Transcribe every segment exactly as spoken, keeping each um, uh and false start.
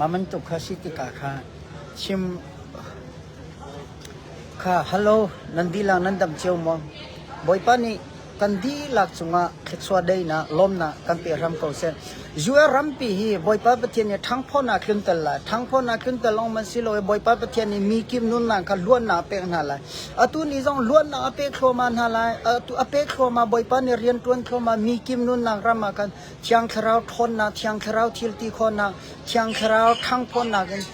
Maman tuk kha si tikah kha chim kha, hello, nan dihlak nan dam cio maw? Bawipa nih kan dihlak cungah thluachuah deihnak, lawmhnak kan pe hram ko seh. U S rampi hi Bawipa Pathian nih thangphawtnak tluntel lai, thangphawtnak tluntel lawng man si lo i Bawipa Pathian nih mi kim nunnak kha luatnak a pek hna lai. Atu ni zong luatnak a pek thluahmah hna lai, atu a pek thluahmah, Bawipa nih rianṭuan thluahmah mi kim nunnak ram ah khan Thiang Thlarau ṭhawnnak, Thiang Thlarau thil ti khawhnak, Thiang Thlarau thangphawtnak in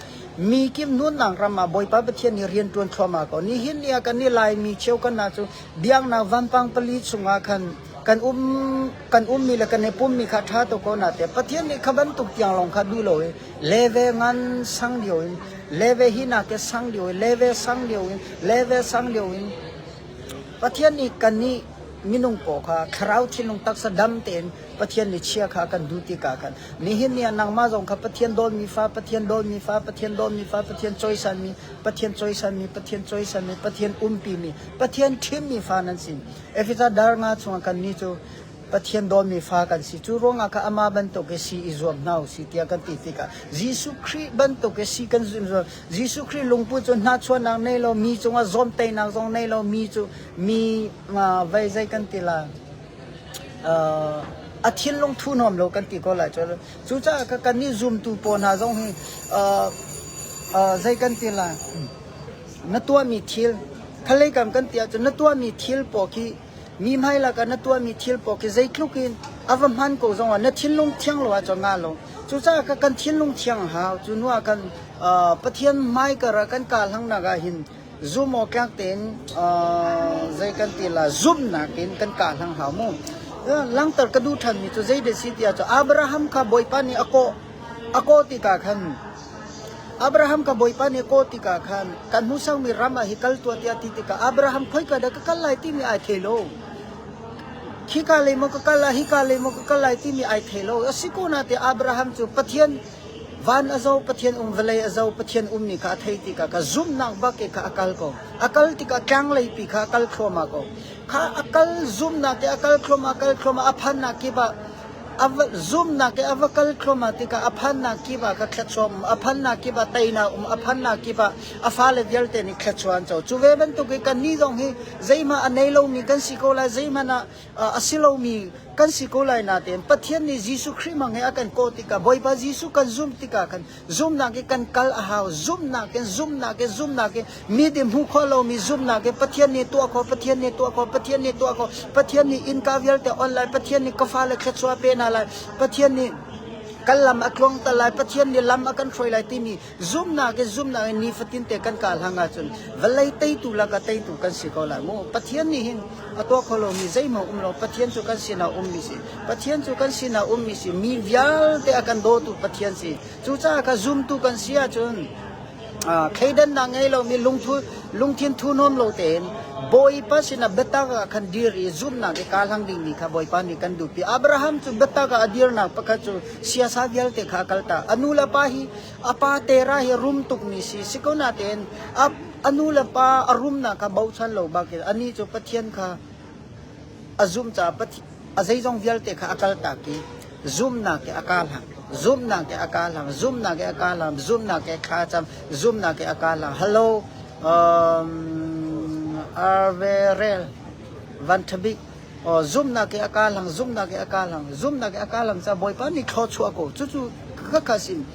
mi kim nunnak ram ah Bawipa Pathian nih rianṭuan thluahmah ko. Nihin ni ah kan i Laimi cheu kan ah cu biaknak vampang pali chungah khan kan um, kan ummi le kan i pummi kha ṭha to ko nain Pathian nih kha bantuk tiang lawng kha duh lo i leve ngan sang lio in, leve hi nak e sang lio in, leve sang lio in, leve sang lio in, Pathian nih kan nih minung pawl kha thlarau thinlung taksa dam tein Pathian nih chia kha kan duh tikah khan nihin ni ah nangmah zong kha Pathian dawtmi fa, Pathian dawtmi fa, Pathian dawtmi fa, Pathian cawisanmi, Pathian cawisanmi, Pathian cawisanmi, Pathian umpimi, Pathian ṭhimmi fa nan si. Efesa dar nga chungah kan nih cu Pathian dawtmi fa kan si. Cu ruangah kha amah bantuk i si i zuam hna u si tiah kan ti tikah Jesuh Khrih bantuk i si kan zuam. Jesuh Khrih lungput cu hnachuahnak nei lo, mi cungah zawmteinak zong nei lo, mi cu mi, ah, vai zei kan ti lai, ah, a thinlung thuhnuam lo kan ti ko lai cu. Cucaah kha kannih zumtu pawl hna zong hi, ah, ah, zei kan ti lai, na tuahmi thil, khalei kam kan ti ahcun na tuahmi thil pawl khi mi hmai lakah na tuahmi thil pawl khi zeitluk in a va hman ko zongah na thinlung thiang lo ahcun ngah lo. Cucaah kha kan thinlung thiang a hau. Cu hnuah khan, ah, Pathian hmai karah kan kah hlangnak ah hin zum aw tlak tein, ah, zei kan ti lai, zumhnak in kan kah hlang hau mu. Ah, langhter ka duh ṭhanmi cu zei dah si tiah cu Abraham kha Bawipa nih a kawh, a kawh tikah khan Abraham kha Bawipa nih kawh tikah khan kan hmuhsakmi ram ah hi kal tuah tiah ti tikah Abraham khoika dah ka kal lai timi ai thei lo. Khika lei maw ka kal lai, hika lei maw ka kal lai timi ai thei lo. A si ko nain Abraham cu Pathian van a zoh, Pathian um, vawlei a zoh, Pathian ummi kha a theih tikah kha zumhnak bak i kha a kal ko. A kal tikah tlanglei pi kha a kal thluahmah ko. Kha a kal zumhnak i a kal thluahmah, a kal thluahmah, a phannak kip ah a va, zumhnak i a va kal thluahmah tikah a phannak kip ah kha thluachuah um, a phannak kip ah teinak um, a phannak kip ah a fale vialte nih thluachuah an co. Cu ve bantuk i kannih zong hi zeihmanh a nei lomi kan si ko lai, zeihmanh ah, ah, a si lomi kan si ko lai nain Pathian nih Jesuh Khrih hmang he a kan kawh tikah Bawipa Jesuh kan zumh tikah khan zumhnak i kan kal a hau. Zumhnak in, zumhnak in, zumhnak in, mi din hmuh khawh lomi zumhnak in Pathian nih tuah khawh, Pathian nih tuah khawh, Pathian nih tuah khawh, Pathian nih innka vialte on lai, Pathian nih ka fale thluachuah pe hna lai, Pathian nih kan lam a tluangter lai, Pathian nih lam a kan hruai lai timi zumhnak in, zumhnak in nifatin te kan kah hlang ahcun vawlei teitu lakah teitu kan si ko lai mu. Pathian nih hin a tuah khawh lomi zeihmanh um lo. Pathian cu kan sinah ummi si. Pathian cu kan sinah ummi si. Mi vialte a kan dawtu Pathian si. Cucaah kha zumtu kan si ahcun, ah, thleidannak ngei lomi, lungthu, lungthin thunuam lo tein Bawipa sinah biatak ah khan dir i zumhnak i kah hlang dingmi kha Bawipa nih kan duhpi. Abraham cu biatak ah a dirnak pakhat cu siasa vialte kha a kaltak. A nu le pa hi, a pa Terah hi rum tukmi si, si ko nain a, a nu le pa a rumnak kha bochan lo bak in anih cu Pathian kha a zumh caah Pathi-, a zeizong vialte kha a kaltak i zumhnak i a kah hlang, zumhnak i a kah hlang, zumhnak i a kah hlang, zumhnak i thlacam, zumhnak i a kah hlang. Hello, um, Arverel Van Thabik. Aw, zumhnak i a kah hlang, zumhnak i a kah hlang, zumhnak i a kah hlang caah Bawipa nih thlawchuah ko. Cucu kha kha sin.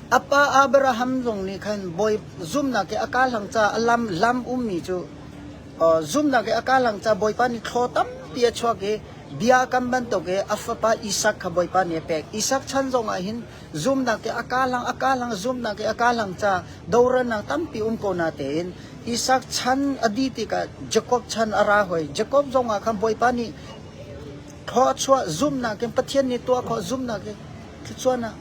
A pa Abraham zong nih khan Bawi-, zumhnak i a kah hlang caah a lam, lam ummi cu, aw, zumhnak i a kah hlang caah Bawipa nih thlaw tampi a chuak i bia a kam bantuk i a fapa Isak kha Bawipa nih a pek. Isak chan zongah hin zumhnak i a kah hlang, a kah hlang, zumhnak i a kah hlang caah doralnak tampi um ko nain Isak chan a dih tikah Jakob chan a ra hoi. Jakob zongah khan Bawipa nih thlawchuah, zumhnak in Pathian nih tuah khawh, zumhnak in thluachuahnak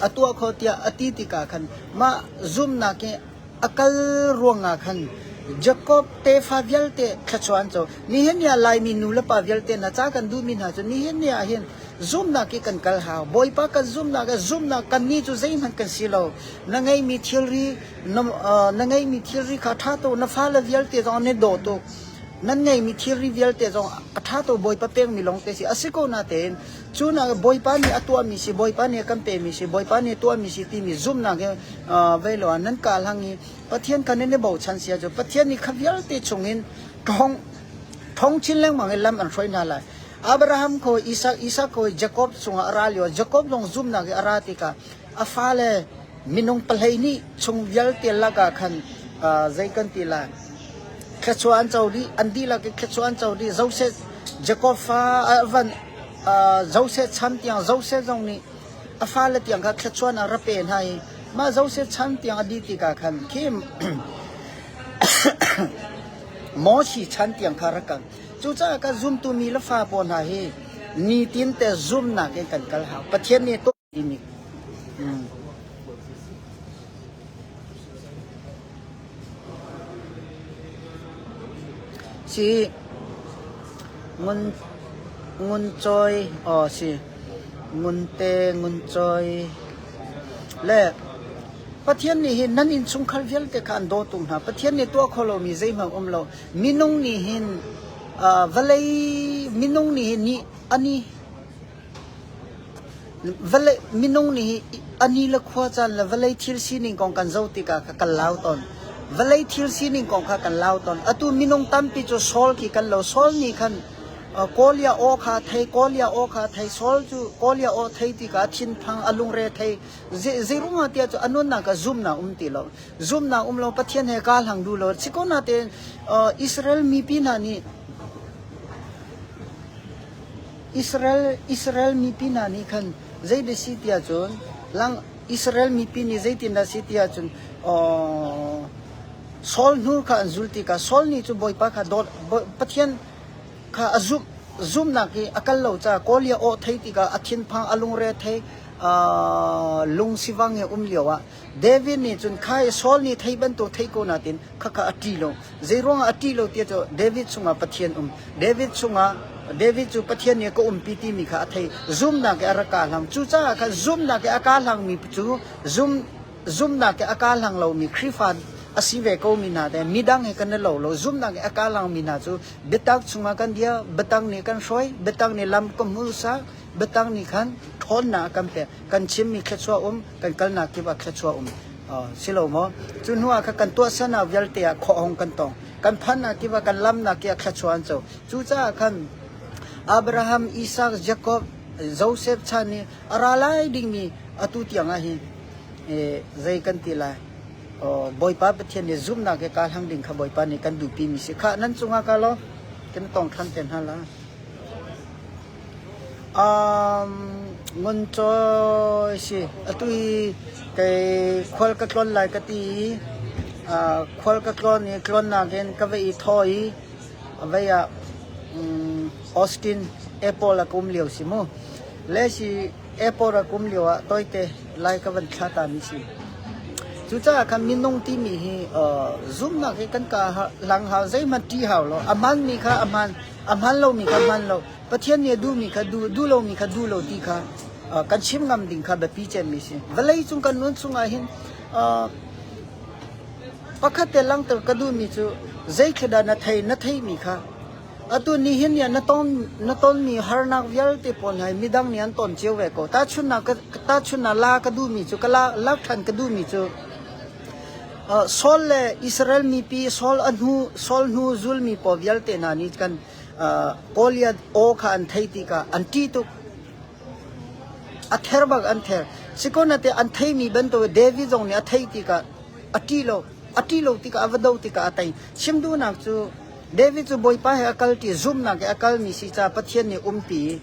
a tuah khawh tiah a ti tikah khan mah zumhnak in a kal ruangah khan Jakob tefa vialte thluachuah an co. Nihin ni ah Laimi nu le pa vialte na ca kan duhmi hna cu nihin ni ah hin zumhnak i kan kal hau. Bawipa kan zumhnak, a zumhnak kannih cu zeihmanh kan si lo. Na ngeihmi thilri, na, ah, na ngeihmi thilri kha a ṭha to, na fale vialte zong an i dawt tuk. Nan ngeihmi thilri vialte zong a ṭha to, Bawipa pekmi lawngte si. A si ko nain Cuna Bawipa nih a tuahmi si, Bawipa nih a kan pemi si, Bawipa nih a tuahmi si timi zumnak hi, aa, vei lo ah nan kal hang i Pathian kha nan i bochan sia cu Pathian nih kha vialte chungin thong, thong chin lengmang i lam an hruai hna lai. Abraham kho, Isak, Isak kho, Jacob chungah a ra lio, Jacob zong zumnak i a ra tikah a fale minung pahleih nih chung vialte lakah khan, aa, zei kan ti lai. Thluachuah an co dih, an dihlak i thluachuah an co dih. Joseph, Jacob fa a van, aa, Joseph cham tiang, Joseph zong nih a fale tiang kha thluachuah a ra pe hna i, mah Joseph cham tiang a dih tikah khan khi Mosi chan tiang kha ra kang. Cucaah ka zumtu mi le fa pawl hna hi nitin te zumnak in kan kal hau. Pathian nih timi. Si ngun, ngun cawi, aw, si ngunte, ngun cawi le Pathian nih hi nan innchungkhar vialte kha an daw tung hna. Pathian nih tuah kho lomi zeihmanh um lo. Minung nih hin, aa, vawlei, minung nih hin ni, ani, vawlei, minung nih hi ani le khua caan le vawlei thil sining kong kan zoh tikah kha kan lau tawn. Vawlei thil sining kong kha kan lau tawn. Atu minung tampi cu Saul khi kan lo. Saul nih khan, aa, Goliath aw kha thei, Goliath aw kha thei, Saul cu Goliath aw thei tikah a thinphang, a lungre thei. Zei, zei ruangah tiah cu a nunnak ah zumnak um ti lo. Zumnak um lo, Pathian he kal hang duh lo. Siko natein, aa, Israel mipi hna nih, Israel, Israel mipi hna nih khan zei dah si tiah cun, lang Israel mipi nih zeitindah si tiah cun, aa, Saul hnu kha an zul tikah Saul nih cu Bawipa kha dawt, Bawi-, Pathian kha a zumh, zumhnak hi a kal lo caah Goliath aw thei tikah a thinphang, a lungre thei, aa, lungsivang he um lio ah David nih cun kha hi Saul nih thei bantuk thei ko natin kha kha a ṭih lo. Zei ruangah a ṭih lo tiah cu David chungah Pathian um. David chungah, David cu Pathian nih ka umpi timi kha a thei. Zumhnak i a rak kal hlang. Cucaah khan zumhnak i a kal hlangmi cu zum, zumhnak i a kal hlang lomi Khrihfa a si ve ko mi hna te midang he kan i lo lo. Zumhnak i a kal hlangmi hna cu biatak chungah kan dir, biatak nih kan hruai, biatak nih lam kan hmuhsak, biatak nih khan ṭhawnnak a kan pek. Kan chimmi thluachuah um, kan kalnak kip ah thluachuah um. Aw, si lo maw? Cu hnu ah kha kan tuahsernak vialte ah khawh hong kan tong. Kan phannak kip ah, kan lamnak kip ah thluachuah an co. Cucaah khan Abraham, Isak, Jacob, Joseph chan nih a ra lai dingmi atu tiang ah hin, eh, zei kan ti lai? Aw, Bawipa Pathian nih zumhnak i kal hlang ding kha Bawipa nih kan duhpimi si. Kha nan cungah ka lo, kan tong ṭhan te hna la. Um, ngun cawi si. Atu i kei khual ka tlawn lai ka ti i, aa, khual ka tlawn i tlawnnak in ka va i thaw i, a vei ah, um, Austin airport ah ka um lio si mu. Le si airport ah ka um lio ah tawite lai ka van thlah ta mi si. Cucaah khan minung timi hi, aa, zumhnak hi kan kal ha-, hlang hau, zeihmanh ṭih hau lo. A hmanmi kha a hman, a hman lomi kha hman lo. Pathian nih a duhmi kha duh, duh lomi kha duh lo ti kha, aa, kan chim ngam ding kha biapi cemmi si. Vawleicung kan nun chungah hin, aa, pakhat te langhter ka duhmi cu zei kha dah na thei, na theihmi kha. Atu nihin ni ah na ton, na tonmi harnak vialte pawl hna hi midang nih an ton cio ve ko. Tahchunhnak ka, tahchunhnak la ka duhmi cu, ka la, lak ṭhan ka duhmi cu, aa, Saul le Israel mipi, Saul a hnu, Saul hnu zulmi pawl vialte hna nih kan, aa, Goliath aw kha an thei tikah an ṭih tuk. A ther bak an ther. Siko natein an theimi bantuk David zong nih a theih tikah a ṭih lo. A ṭih lo tikah a va do tikah a tei. Chim duhnak cu David cu Bawipa he a kal ṭi, zumhnak i a kalmi si caah Pathian nih umpi.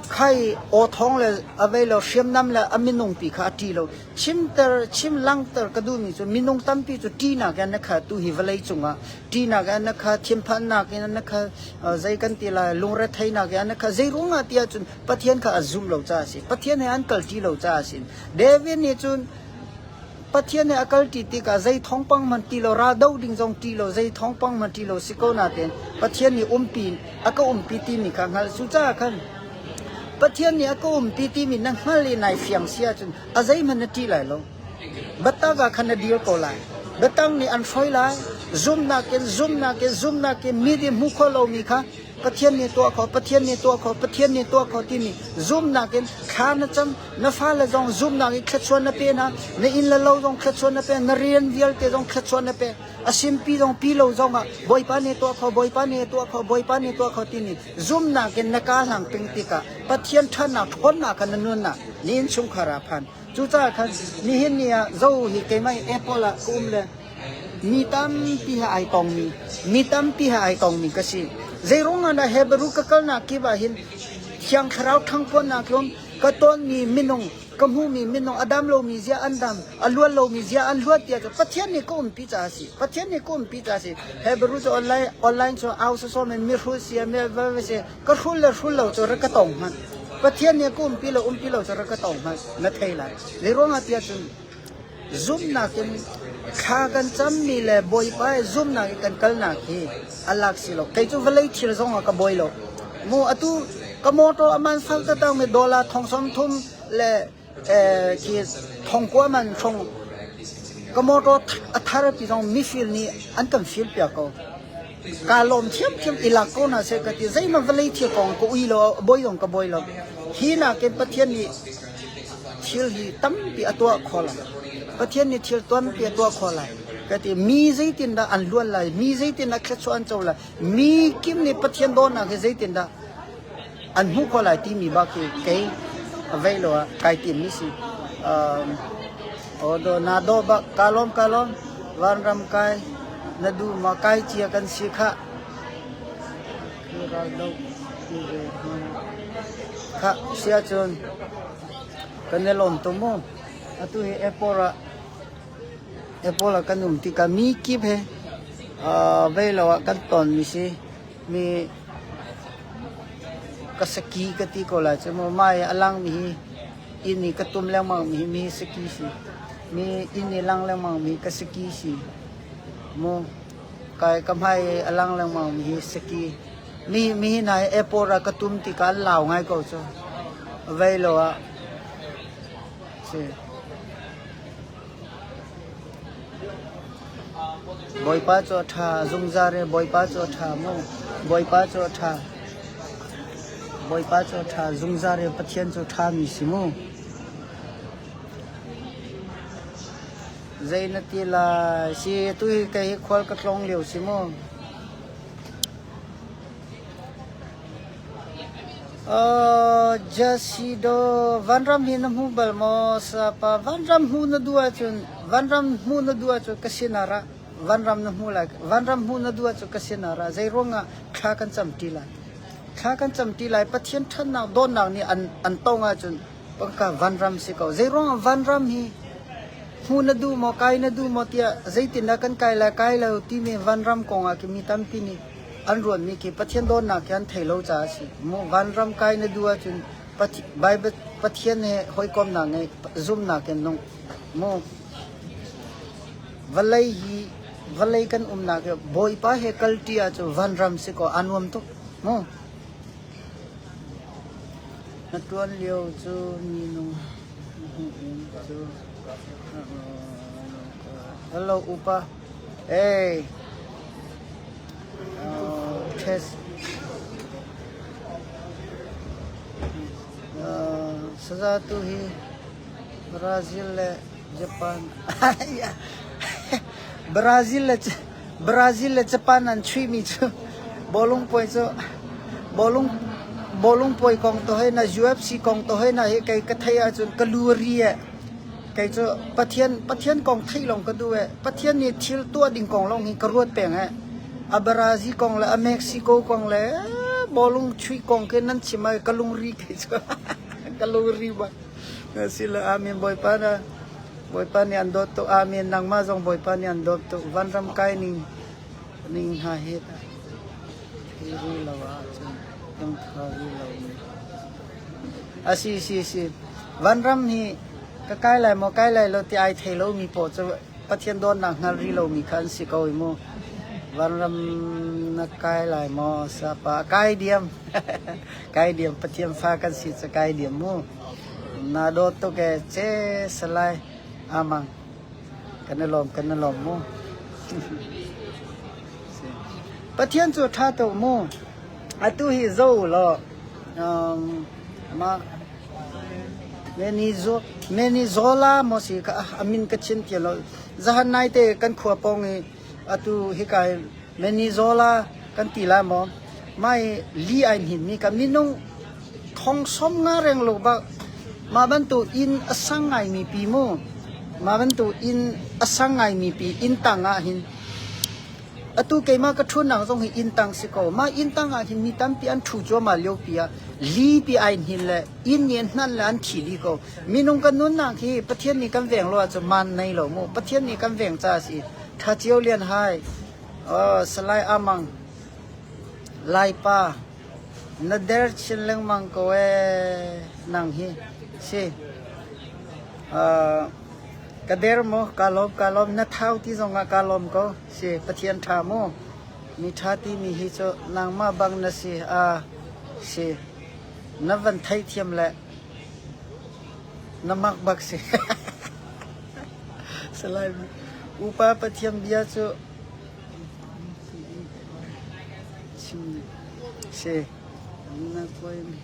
Khai aw thawng le a vei lo, hriamnam le a minung pi kha a ṭih lo. Chimter, chim langter ka duhmi cu minung tampi cu ṭihnak i an i khat, tu hi vawlei cungah ṭihnak i an i khat, thianphanhnak i an i khat, aa, zei kan ti lai, lungretheinak i an i khat. Zei ruangah tiah cun Pathian kha a zumh lo caah a si. Pathian he an kal ṭi lo caah a si. David nih cun Pathian he a kal ṭi tikah zei thawngpang hmanh ṭih lo, ral do ding zong ṭih lo, zei thawngpang hmanh ṭih lo si ko natein Pathian nih umpi, a ka umpi timi kha hngalh. Cucaah khan Pathian nih a ka umpi timi na hngalh i nai fiang si ahcun a zeihmanh na ṭih lai lo. Biatak ah khan na dir ko lai. Biatak nih an hruai lai. Zumhnak in, zumhnak in, zumhnak in, mit in hmuh khawh lomi kha Pathian nih tuah kho, Pathian nih tuah kho, Pathian nih tuah kho timi zumnakin thla na cam, na fale zong zumnakin thluachuah na pia, na inn le lo zong thluachuah na pia, na rian vialte zong thluachuah na pia, a simpi zong pi lo zongah Bawipa nih tuah kho, Bawipa nih tuah kho, Bawipa nih tuah kho timi zumnakin na kal hang ping tikah Pathian ṭhatnak, ṭhawnnak kha na nunnak, na innchungkhar ah phan. Cucaah khan nihin ni ah zo hi keimah hi Apple ah ka um le mi tampi he aa tongmi, mi tampi he aa tongmi ka si. Zeiruangah dah Hebrew ka kalnak kip ah hin Thiang Thlarau ṭhangpuannak lum ka tawnmi minung, ka hmumi minung, a dam lomi zia an dam, a luat lomi zia an luat tiah cu Pathian nih ka umpi caah a si. Pathian nih ka umpi caah a si. Hebrew cu online, online cu au sawsawm in mi hrul si, mi va si, ka hrul le hrul lo cu rak ka tong hmanh. Pathian nih ka umpi lo, umpi lo cu rak ka tong hmanh. Na thei lai. Zeiruangah tiah cun zumnak in thla kan cammi le Bawipa he zumnak in kan kalnak hi a lak si lo. Kei cu vawlei thil zongah ka buai lo. Mu atu ka mawṭaw a man fak taktakmi dollar thong sawm thum le, eh, khi thong kua man hrawng ka mawṭaw th-, a thar pi zong mifil nih an kan fil piak ko. Ka lawm thiamthiam i lak ko hna seh ka ti, zeihmanh vawlei thil kong ka ui lo, a buai zong ka buai lo. Hi nakin Pathian nih thil hi tampi a tuah kho lai. Pathian nih thil tampi a tuah kho lai. Ka ti, mi zeitindah an luat lai, mi zeitindah thluachuah an co lai, mi kim nih Pathian dawtnak hi zeitindah an hmuh khawh lai timi bak hi kei a veih lo ah kai timmi si. Um, aw daw, na daw bak, ka lawm, ka lawm, vanram kai na duh maw, kai cia kan si kha. Kha, si ahcun kan i lawm tuk mu. Atu hi airport ah, airport ah kan um tikah mi kip he, aa, veih lo ah kan ton mi si. Mi ka saki ka ti ko lai cu mu, mai a lang mi hi, inn i ka tum lengmang mi hi, mi hi saki si. Mi inn i lang lengmang mi hi ka saki si. Mu, kai ka hmai a lang lengmang mi hi saki. Mi, mi hi nai airport ah ka tum tikah an lau ngai ko cu. A veih lo ah. Si. Bawipa cu a ṭha, zungzal e, Bawipa cu a ṭha mu. Bawipa cu a ṭha. Bawipa cu a ṭha, zungzal e, Pathian cu a ṭha mi si mu. Zei na ti lai si, tu hi kei hi khual ka tlawng lio si mu. Aw, Jasido, vanram hi na hmu bal maw, sapa? Vanram hmu na duh ahcun, vanram hmu na duh ahcun ka sinah ra. Vanram na hmu lai, vanram hmu na duh ahcun ka sinah ra. Zeiruangah thla kan cam ṭi lai? Thla kan cam ṭi lai, Pathian ṭhatnak, dawtnak nih an, an tong ahcun, pangka vanram si ko. Zeiruangah vanram hi hmu na duh maw, kai na duh maw tiah zeitindah kan kai lai, kai lo timi vanram kong ah khi mi tampi nih an ruatmi khi Pathian dawtnak khi an thei lo caah a si. Mu, vanram kai na duh ahcun Pathi-, Baibal, Pathian he hawikomhnak ngei, zumhnak in nung. Mu, vawlei hi, vawlei kan umnak hi Bawipa he kal ṭi ahcun vanram si ko, a nuam tuk. Mu. Na ṭuan lio cu minung cu. Hello, upa. Hey. Uh, test. Uh, sazatu hi Brazil le Japan. Brazil le, Brazil le Japan an chuihmi cu bawlung puai cu, bawlung, bawlung puai kong to hei na, U F C kong to hei na hi kei ka theih ahcun ka lu a ri e. Kei cu Pathian, Pathian kong theih lawng ka duh e. Pathian nih thil tuah ding kong lawng hi ka ruat peng e. A Brazil kong le a Mexico kong le bawlung chuih kong khi nan chim ah ka lungri kei cu. Ka lungri bak. Sila, amen. Bawipa na, Bawipa nih an dawt tuk. Amen. Nangmah zong Bawipa nih an dawt tuk. Vanram kai ning, ning hna he ta. Thei ri lo ahcun, kan tha ri lo mi. A si, si, si. Vanram hi ka kai lai maw, kai lai lo ti ai thei lo mi paoh cu Pathian dawtnak hngal ri lo mi kha an si ko i mu. Vanram na kai lai maw, sapa? Kai diam. Kai diam, Pathian fa kan si cu kai diam mu. Na dawt tuk e, che salai. Amang. Kan i lawm, kan i lawm mu. Pathian cu ṭha tuk mu. Atu hi zo lo. Um, ma Menizo Menizola mo si ka, a min ka chin tian lo. Zahan nai te kan khua pong i atu hi kai Menizola kan ti la mo. Mai li ai hin mi ka minung thong som nga reng lo ba. Ma ban tu in a sang ngai mi pi mo. Ma ban tu in a sang ngai mi pi in tang a hin. Atu keima ka thun nang zong hi in tang si ko. Ma in tang a hin mi tampi an thu cua ma liu pi a. Li pi ai hin le in ni an hnan le an thi li ko. Minung kan nun nang hi Pathian ni kan veng lo a cu man nei lo mu. Pathian ni kan veng ca si. Tha Ciau Lian hai. Oh, Salai Amang. Laipa. Na der chin lengmang ko e nang hi. Si. Ah, ka der mo, ka lawm, ka lawm, na thau ti zongah ka lawm ko. Si, Pathian tha mo. Mi tha ti mi hi cu nangmah bang na si. Ah, si. Na van theih thiam le na mak bak si. Salai mi. Upa Pathian bia cu si. Na koi mi.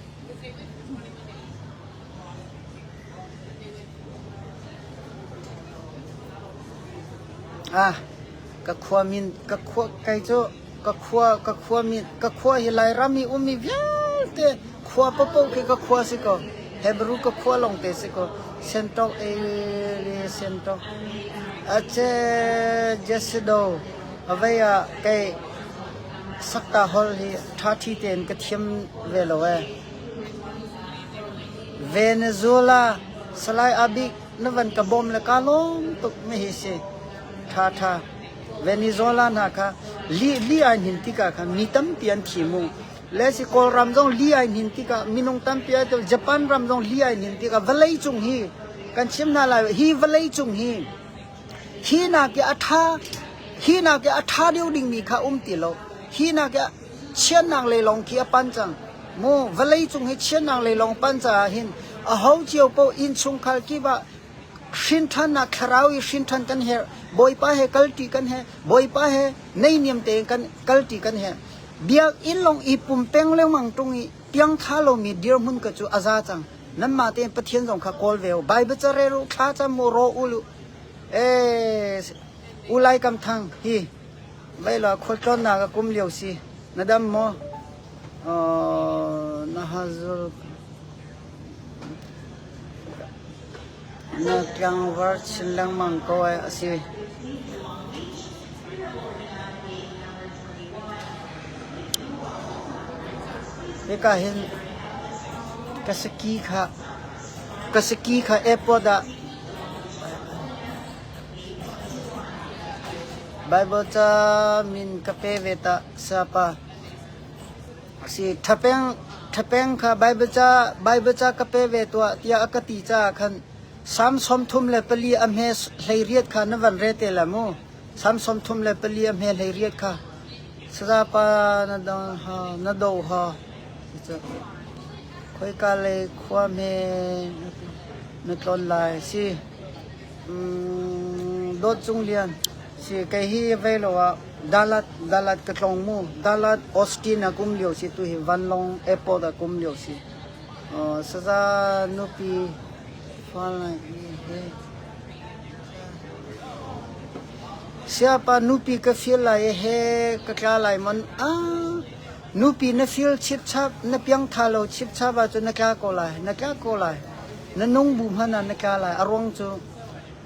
Ah, ka khua min, ka khua kai cu, ka khua, ka khua min, ka khua hi Lairam hi um mi vialte khua papoh khi ka khua si ko. Hebru ka khua lawngte si ko. Sentok e, sentok. A ce Jesido. A vei ah kei sakta hol hi tha thi tein ka thiam ve lo e. Venezuela, Salai Abik, na van ka bawm le ka lawm tuk mi hi si. Tha tha. Venezuela hna kha li, li ai hin tikah kha mi tampi an thi mu. Le si Kawlram zong li ai hin tikah minung tampi ai tu Japan ram zong li ai hin tikah vawlei cung hi kan chim hna lai hi vawlei cung hi. Hi nak i a tha, hi nak i a tha deuh ding mi kha um ti lo. Hi nak i a chian nang lei lawng khi a pan cang. Mu, vawlei cung hi chian nang lei lawng pan cang ah hin a ho cio paoh inn chung khal kip ah hrinṭhan nak thlarau i hrinṭhan kan herh. Bawipa he kalṭi kan he, Bawipa he nei niam tein kan kalṭi kan he. Biakinn lawng i pumpeng lengmang ṭung i piangthar lomi dirhmun ka cu a za cang. Nanmah tein Pathian zong kha kawl ve u. Baibal ca rel u, thla cam u, raw u lu. Eh, u Lai Kam Thang hi. Vei lo, khualtlawnnak a kum lio si. Na dam maw? Oh, na hazul. Na tlangval chin lengmang ko ai a si. Hika hin ka saki kha, ka saki kha airport ah Bible ca min ka pe ve ta, sapa. Si, thapeng, thapeng kha Bible ca, Bible ca ka pe ve tuah, tiah a ka ti caah khan Sam sawmthum le pali a hme hleiriat kha na van re te la mu. Sam sawmthum le pali a hme hleiriat kha. Sazapa na do ha, na do ha. Khoika lei khua hme na tlawn lai si. Mm, dawt cung lian si, kei hi vei lo ah Dalat, Dalat ka tlong mu. Dalat Austin a kum lio si, tu hi Vanlong Airport a kum lio si. Oh, saza nupi fa lai he. Siapa nupi ka fil lai he, ka tla lai man. Ah, nupi na fil chip chap, na piang tha lo chip chap ah cu na tla ko lai, na tla ko lai. Na nung bu hmanh ah na tla lai. A ruang cu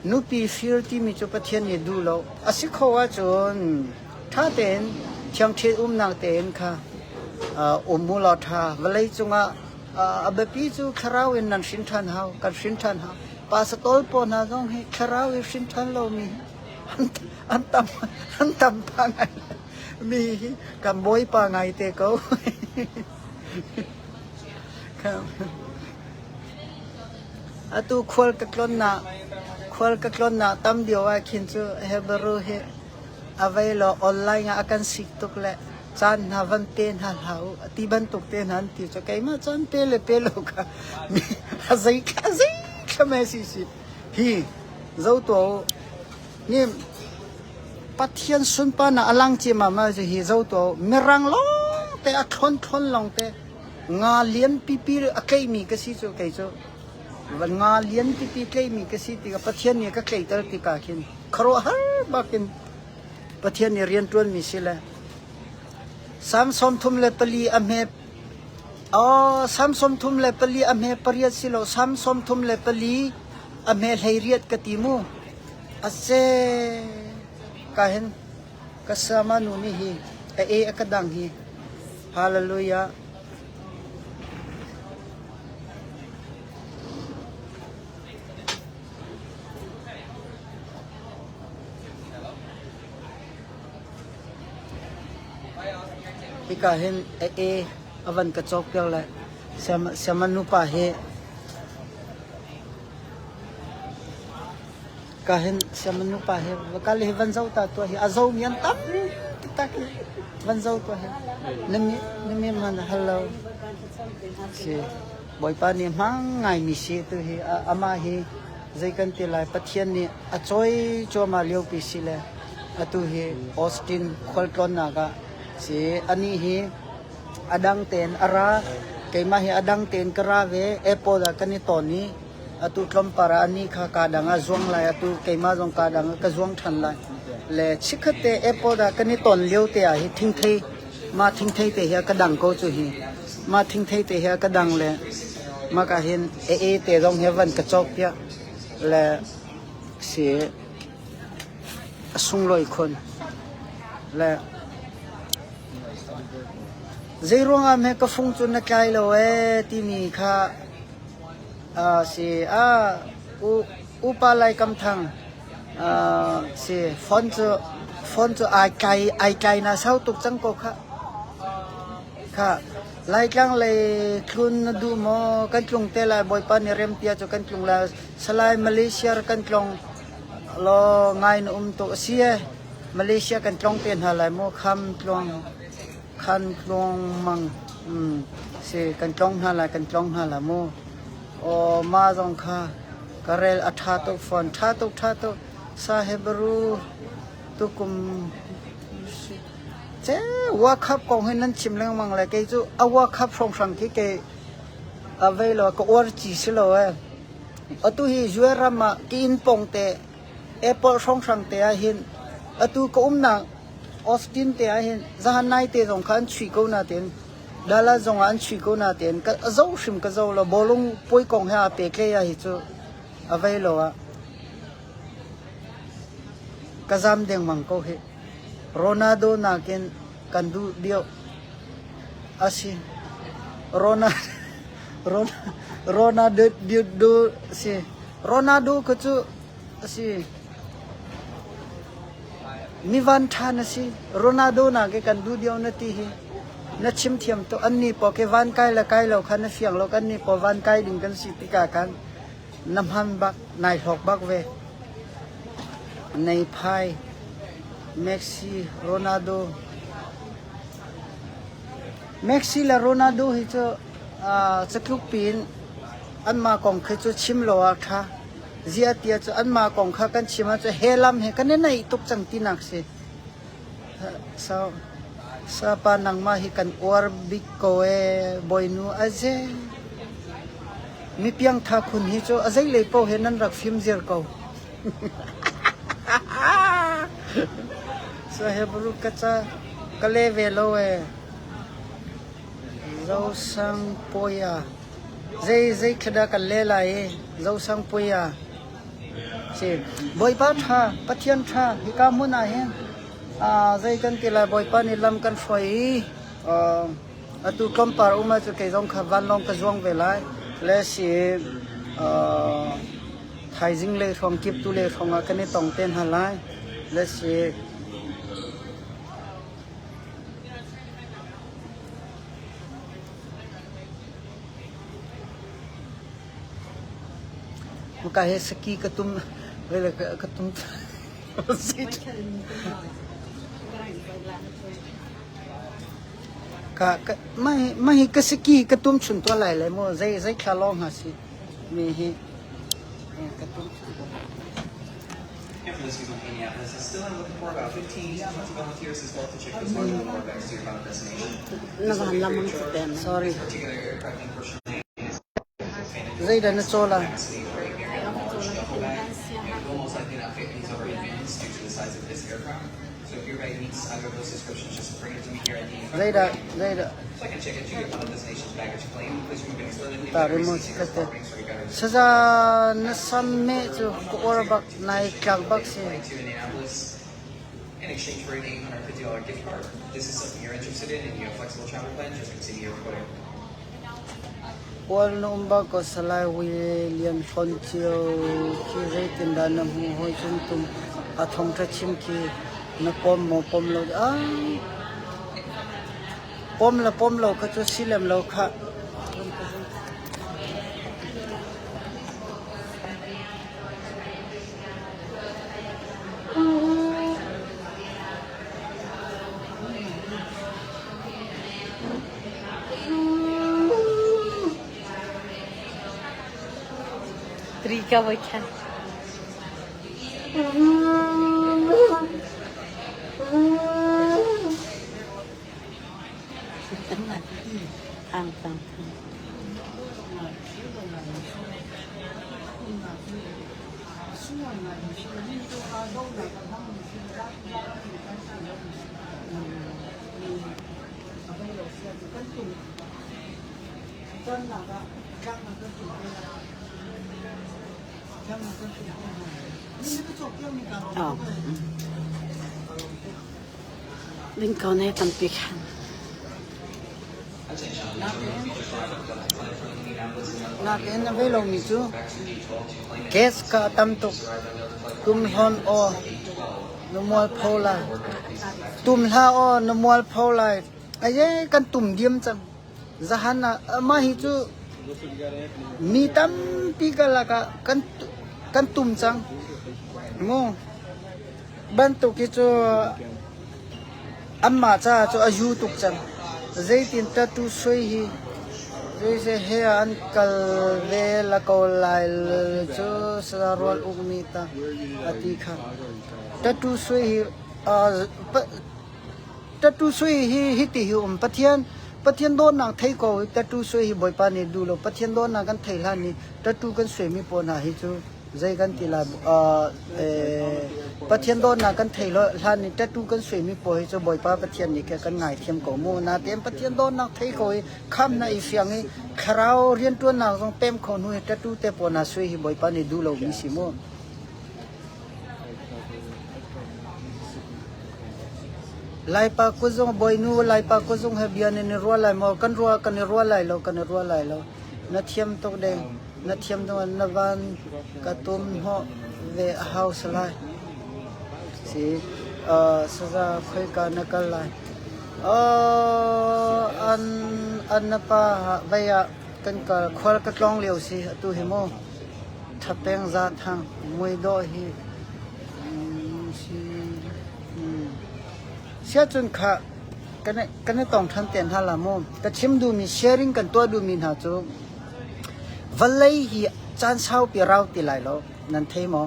nupi fir timi cu Pathian nih duh lo. A si kho ahcun ṭha tein thiang ṭhit umnak tein kha, aa, um mu law ṭha. Vawlei cungah, aa, a biapi cu thlarau in nan hrin ṭhan hau, kan hrin ṭhan hau. Pastor pawl hna zong hi thlarau in hrin ṭhan lomi an, an tam, an tam pah ngai. Mi hi kan Bawipa ngai te ko. Atu khual ka tlonnak, khual ka tlonnak tam dio ah khin cu Hebrew hi a vei law online ah a kan sik tuk le caan hna van pe hna hlah u, a ti bantuk te hna an ti cu keimah caan pe le pe lo kha mi a zei, a zei thla me si si. Hi, zoh tuah u. Ni Pathian sunparnak a lang cia mahmah cu hi zoh tuah u. Mirang lawng te a thlon thlon long te nga lian pipi a tleimi ka si cu kei cu. Nga lian pipi tleimi ka si tikah Pathian nih ka tleitel tikah khin khuaruah har bakin Pathian nih rianṭuanmi si le Sam sawmthum le pali a hme, aw, Sam sawmthum le pali a hme pariat si lo, Sam sawmthum le pali a hme hleiriat ka ti mu. A se ka hin ka sama nu nih hi, a e a ka dang hi. Hallelujah. Hika hin a e a van ka cawk piak le siama, siama nupa hi ka hin siama nupa hi ka le hi van zo ta tua hi a zo mi an tam tak hi van zo tua hi nami nami man hello si Bawipa nih hmang ngai mi si tu hi a, ama hi zei kan ti lai Pathian nih a cawi cuama liopi si le atu hi Austin khualtlawnnak ah si ani hi a dang ten a ra keimah hi a dang ten ka ra ve airport ah kan i tawn i atu tlawmpar ah ani kha ka dang ah zuang lai atu keimah zong ka dang ah ka zuang ṭhan lai le chikhate airport ah kan i tawn lio te ah hi thingthei ma thingthei te hi a ka dang ko cu hi ma thingthei te hi a ka dang le ma ka hin e e te zong hi a van ka cawk piak le si a sunglawi khun le zei ruangah me ka fung cu na tlai lo e timi kha a si a u upa Lai Kam Thang a si phone cu phone cu ai tlai ai tlai na sau tuk cang ko kha kha Laitlang lei tlun na duh maw kan tlung te lai Bawipa nih remtia cu kan tlung lai Salai Malaysia kan tlong law ngai na um tuk a si e Malaysia kan tlong te hna lai maw kham tluang khan tluang mang si kan tlong hna lai kan tlong hna lai maw aw ma zong kha ka rel a ṭha tuk fawn ṭha tuk ṭha tuk sa Hebru tukum ce World Cup kong hi nan chim lengmang le kei cu a World Cup hrawnghrang khi kei a vei lo ka uar ci si lo e atu hi U S ram ah ka inn pawng te airport hrawnghrang te ah hin atu ka umnak Austin te ah hin zahan nai te zong kha an chuih ko natein Dallas zong ah an chuih ko natein ka a zo hrim ka zo lo bawlung puai kong he a pek lei ah hi cu a vei lo ah ka zam dengmang ko hi Ronaldo nakin kan duh deuh a si Rona Rona Ronaldo si Ronaldo ka cu a si mi van ṭha na si Ronaldo na ke kan duh deuh na ti hi na chim thiam tu an ni paw ke van kai la kai lo kha na fiang lo kan ni paw van kai ding kan si tikah khan na hman bak nai hlawk bak ve nei phai Messi Ronaldo Messi le Ronaldo hi cu catluk piin anmah kong khi cu chim lo a ṭha ziah tiah cu anmah kong kha kan chim ah cu he lam he kan i naih tuk cang tinak si. Sau sapa nangmah hi kan uar bik ko e bawinu a ze mi piangtha khun hi cu a zei lei paoh he nan rak fim zir ko. Sa Hebru ka ca ka le ve lo e. Zosang poya zei zei khada kan le lai e. Zosang poya si Bawipa ṭha Pathian ṭha hika hmun ah hin zei kan ti lai Bawipa nih lam kan hruai i atu tlawmpar um ah cu kei zong kha vanlawng ka zuang ve lai le si thaizing le hrawng kiptu le hrawng ah kan i tong te hna lai le si Maka he saki ka tum vele ka tum ka ka mai mai ka saki ka tum chun tua lai lai mo zai zai thla long ha si mi hi ka tum chun tua. Minneapolis is still looking for about fifteen to twenty volunteers as well to check those larger water bags to your final destination. Na van lam ang si Pen. Sorry. Zai da na chola. Zai da, zai da. Ta rimo chikate. Saza na samme chu ko or bak nai klak bak si. In exchange for an eight hundred fifty dollar gift card. This is something you're interested in and you have flexible travel plans, just consider your recording. Kual na um bak ko Salai Wi Lian Kon Chiu khi zai tin da na hmu hoi chun tum a thong tha chim khi na pom mo pom lo a pom la pom lo kha chu silem lo kha. Trika bachan. Ang tang tang. Ding kau nei tampi khan. Nak en na vei lo mi chu. Gas ka tam tuk. Tum hlon o. Na mual pho lai. Tum hla o na mual pho lai. Aye kan tum diam chang. Zahan na ama hi chu mi tampi ka laka kan kan tum chang. Mo. Bantuk hi chu ama cha chu a yu tuk chang. Zeitin tatu sui hi. Zui se he an kal ve la ko lai chu sa rual uk mi ta ati kha. Tatu sui hi a Tatu sui hi hiti hi um Pathian Pathian don nak thei ko tatu sui hi boipa ni du lo Pathian don nak kan thei hlan ni tatu kan sui mi po na hi chu zai kan ti la Pathian don nak kan thei lo hlan ni tatu kan sui mi po hi chu boipa Pathian ni ke kan ngai thiam ko mu na tem Pathian don nak thei ko hi kham na i fiang hi kharau rian tuan nak zong pem ko nu hi tatu te po na sui hi boipa ni du lo mi si mu. Laipa kuzung boinu laipa kuzung he bian ni rua lai mo kan rua kan rua lai lo kan rua lai lo na thiam tok de na thiam tok na van ka tum ho ve hau salai si saza khoi ka na kal lai an an na pa ha vaya kan ka khwal ka tlong liu si atu hi mo. Thapeng za thang mui do hi si sia chun kha kan tong than ten ha la mo ka chim du mi sharing kan tua du mi na chu valai hi chan sau pi rau ti lai lo nan thei mo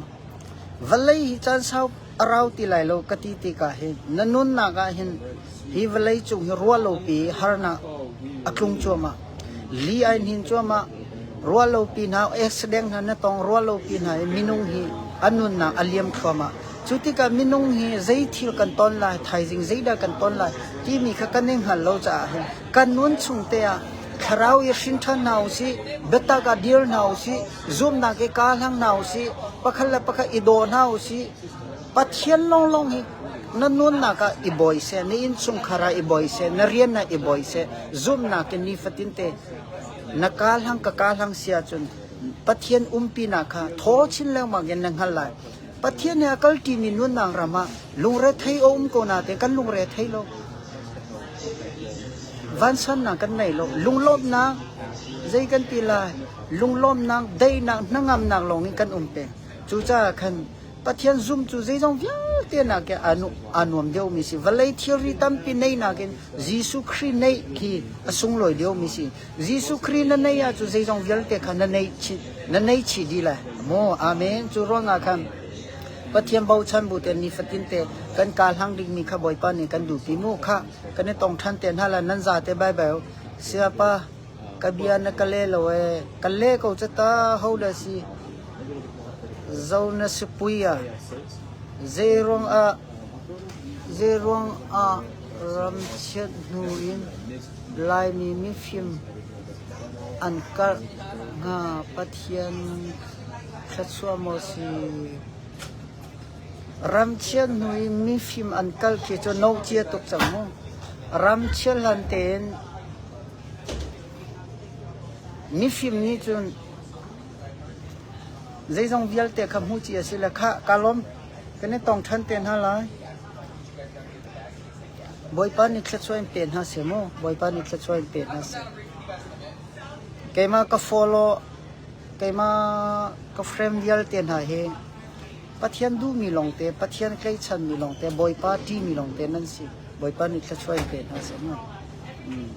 valai hi chan sau a rau ti lai lo ka ti ti ka hi na nun na ka hin hi valai chung hi rua lo pi har na a tlung chuama li ai hin chuama rua lo pi na accident na na tong rua lo pi na minung hi a nun na a liam thuama chuti ka minung hi zai thil kan ton lai thai zing zai da kan ton lai ti mi kha kan ning hal lo cha hi kan nun chung te a kharau i hrin than na u si beta ka dir na u si zum na ke ka hlang na u si pakhat la pakhat i do na u si Pathian long long hi na nun na ka i boi se na in chung khara i boi se na rian na i boi se zum na ke ni fatin te na ka hlang ka ka hlang sia chun Pathian umpi na kha tho chin leng ma gen na ngal lai Pathian he a kal ti mi nun nang rama lungre thei o um ko na te kan lungre thei lo vansan na kan nei lo lunglop na zai kan ti lai lunglop na dei na na ngam na long in kan um pe chu cha khan Pathian zum chu zai zong vial te na ke anu anuam deu mi si valai thil ri tampi nei na ke Jesu Khrist nei ki a sung loi deu mi si Jesu Khrist na nei a chu zai zong vial te kha na nei chi na nei chi di la mo amen chu ruang a khan Pathian bochan bu te ni fatin te kan ka hlang ding mi kha Bawipa ni kan dupi mu kha. Kan i tong than te hna la nan za te bai bai. Siapa ka bia na ka le lo e, ka le ko chata ho da si. Zo na si pui a. Zei ruang a, zei ruang a ramchiat hnu in Laimi mifim an karh hnga Pathian thluachuah maw si. Ramchiat hnu in mifim an karh khi cu no cia tuk cang mu. Ramchiat hlan tein mifim nih cun zeizong vialte kha hmu cia si le kha ka lawm. Kan i tong than te hna lai. Bawipa ni thluachuah in pe hna seh mu. Bawipa ni thluachuah in pe hna seh. Keimah ka follow, keimah ka friend vialte hna hi Pathian duhmi lawngte, Pathian tleichanmi lawngte, Bawipa ṭimi lawngte nan si. Bawipa ni thluachuah in pe hna seh mu. Mm.